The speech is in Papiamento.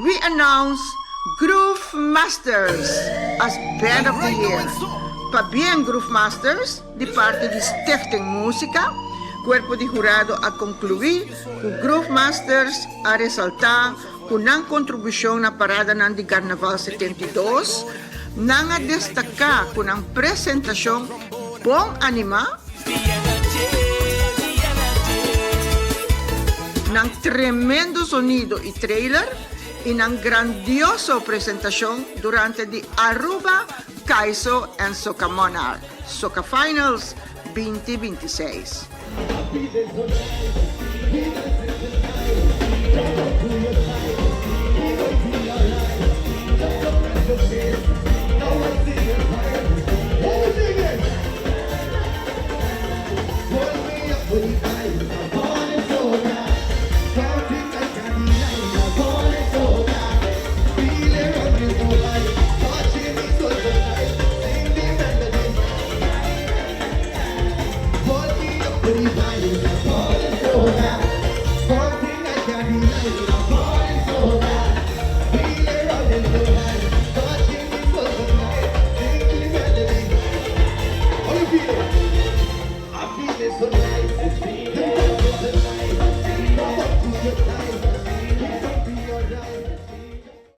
We announce Groove Masters as Band of the Year. Pabien Groove Masters di parti di Stichting Musica. Cuerpo di hurado a conclui cu Groove Masters a resalta cu nan contribucion na paradanan di Carnaval 72, nan a destaca cu nan presentacion bon anima, nan tremendo sonido y trailer y nan grandioso presentacion durante di Aruba Kaiso and Soca Monarch Soca Finals 2026.